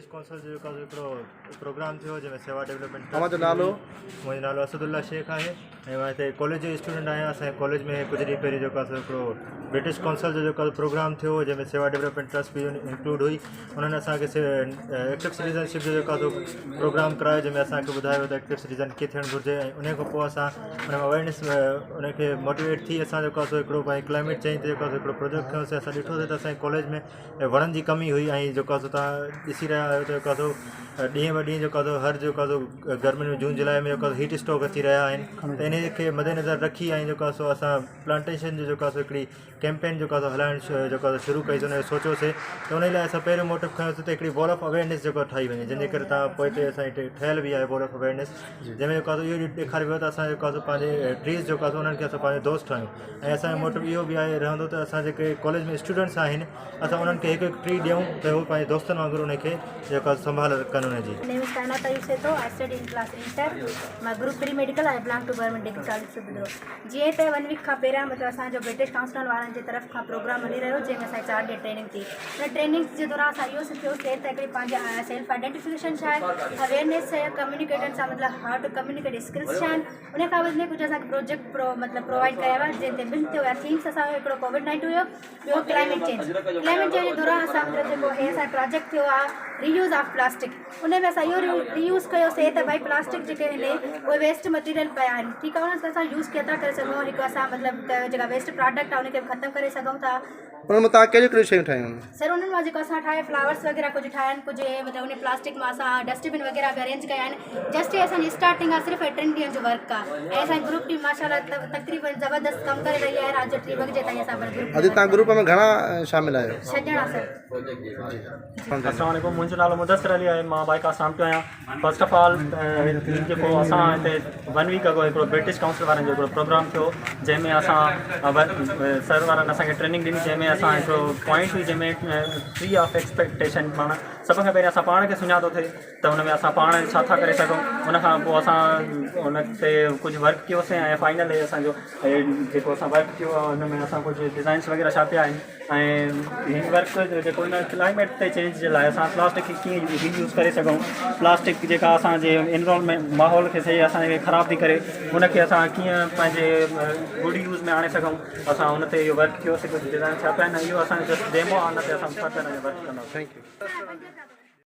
British council جو جيڪو هڪڙو پروگرام ٿيو جنهن ۾ سيوا ڊولپمينٽ اوهان جو نالو؟ منهنجو نالو اسد الله شيخ آهي ۽ مان هتي ڪاليج جو اسٽوڊنٽ آهيان. اسان جي ڪاليج ۾ ڪجهه ڏينهن پهرين جيڪو آهي سو هڪڙو برٽش ڪائونسل جو جيڪو پروگرام ٿيو جنهن ۾ سيوا ڊولپمينٽ ٽرسٽ به انڪلوڊ هئي. انهن اسانکي ايڪٽو سٽيزنشپ جو جيڪو آهي سو پروگرام ڪرايو جنهن ۾ اسانکي ٻڌايو ويو ته ايڪٽو سٽيزن ڪيئن ٿيڻ گهرجي ۽ ان کان پوء اسان ان ۾ اويرنيس ان کي موٽيويٽ ٿي اسان جيڪو آهي سو هڪڙو پنهنجي ڪلائميٽ چينج تي جيڪو آهي سو هڪڙو پروجيڪٽ کنيوسي. اسان ڏٺوسي ته اسانجي ڪاليج ۾ وڻن جي ڪمي هئي ۽ جيڪو آهي سو توهان ڏسي رهيا آهيو ته جيڪو آهي سو ڏينهن به ڏينهن جيڪو آهي سو هر جيڪو آهي سو گرمين ۾ جون جولاء ۾ جيڪو آهي سو هيٽ اسٽروڪ اچي رهيا آهن ته انهي کي مد نظر رکي ۽ جيڪو آهي سو اسان پلانٽيشن جو جيڪو آهي سو هڪڙي ڪيمپين جيڪو آهي سو هلائڻ جيڪو آهي سو شروع ڪئي سي ان جو سوچيوسي ته انهي لاء اسان پهريون موٽو کنيوسي ته هڪڙي وال آف اويئرنيس جيڪو ٺاهي وڃي جنهن جي ڪري توهان پوئتي اسان جي ٺهيل به آهي وال آف اويئرنيس جنهن ۾ جيڪو آهي سو اهو ڏيکاريو ويو ته اسان جيڪو آهي سو پنهنجي ٽريز جيڪو آهي سو انهن کي اسان پنهنجو دوست ٺاهيون ۽ اسان جو موٽو اهو به آهي رهندو ته اسان جيڪي ڪاليج ۾ اسٽوڊنٽس آهن اسان انهن کي هڪ هڪ ٽري ڏيون ته هو پنهنجي دوستن وانگر ان کي جيڪو آهي سنڀال ڪن ان جي. My name is Kainat Ayub Sehto, I study in class inter, my group pre medical, I belong to government degree college Subedaro. جيئن ته ون ويڪ کان پهريان مطلب اسان جو برٽش ڪائونسل وارن جي طرف کان پروگرام هلي رهيو جنهن ۾ اسان جي چار ڏينهن ٽريننگ ٿي ان ٽريننگ جي دوران اسان اهو سکيو سي ته هڪڙي پنهنجي سيلف آئيڊنٽيفڪيشن ڇا آهي، اويئرنيس ڇا آهي، ڪميونيڪيٽن سان مطلب how to communicate skills ڇا آهن. ان کان بعد ۾ ڪجهه اسان کي پروجيڪٽ پرو مطلب پرووائيڊ ڪيا ويا جنهن تي ٻن تي هيا ٿيمس اسان جو هڪڙو ڪووڊ نائنٽين هيو ٻيو ڪلائميٽ چينج. ڪلائميٽ چينج جي دوران اسان مطلب جيڪو هي اسان جو پروجيڪٽ ٿيو آهي ري يوز آف پلاسٽڪ ان ۾ اسان اهو ري يوز ڪيوسي ته ڀائي پلاسٽڪ جيڪي آهن اهي ويسٽ مٽيريل پيا آهن ٺيڪ آهي انهن کي اسان يوز ڪيئن ٿا ڪري سگهون هڪ اسان مطلب جيڪا ويسٽ پراڊڪٽ آهي ان کي به ختم ڪري سگهون ٿا. انهن مان توهان ڪهڙيون ڪهڙيون شيون ٺاهيون؟ سر انهن مان جيڪو اسان ٺاهيا فلاورس وغيره ڪجهه ٺاهيا آهن ڪجهه مطلب ان پلاسٽڪ مان اسان ڊسٽ بن وغيره به ارينج ڪيا آهن جسٽ هي اسان جي اسٽارٽنگ آهي صرف ٽن ڏينهن جو ورڪ آهي ۽ اسان جي گروپ ٽيم ماشاء الله تقريبن زبردست ڪم ڪري رهي آهي رات جو ٽي وڳي تائين اسان پنهنجي گروپ ادي توهان گروپ ۾ گهڻا شامل آهيو؟ ڇهه ڄڻا سر. السلام عليڪم منهنجو نالو مدثر علي آهي مان بائيڪا سامٽيو آهيان فرسٽ آف آل جيڪو اسان هتي ون ويڪ اڳو هڪڙو برٽش ڪائونسل وارن جو هڪڙو پروگرام ٿيو جنهن ۾ اسان سر وارن اسانکي ٽريننگ ڏني جنهن ۾ اسان هڪڙو پوائنٽ هئي جنهن ۾ ٽري آف ايڪسپيڪٽيشن معنيٰ سڀ کان پهرين اسان پاڻ کي سڃاتو ٿي ته ان ۾ اسان پاڻ ڇا ٿا ڪري سگهون ان کان پوء اسان ان تي ڪجهه ورڪ ڪيوسين ۽ فائنل هي اسانجو جيڪو اسان ورڪ ڪيو آهي ان ۾ اسان ڪجهه ڊزائنس وغيره ڇاپيا آهن ۽ هي ورڪ جيڪو هن ڪلائميٽ تي چينج جي لاء اسان پلاسٽڪ کي ڪيئن ري يوز ڪري سگهون پلاسٽڪ جيڪا اسانجي انوائرمينٽ ماحول کي صحيح اسانکي خراب ٿي ڪري ان کي اسان ڪيئن پنهنجي گڊ يوز ۾ آڻي سگهون اسان ان تي اهو ورڪ ڪيوسي ڪجهه ڊزائن ڇاپيا آهن اهو اسانجو جسٽ ڊيمو آهي ان تي اسان فردر ورڪ ڪنداسين. Thank you.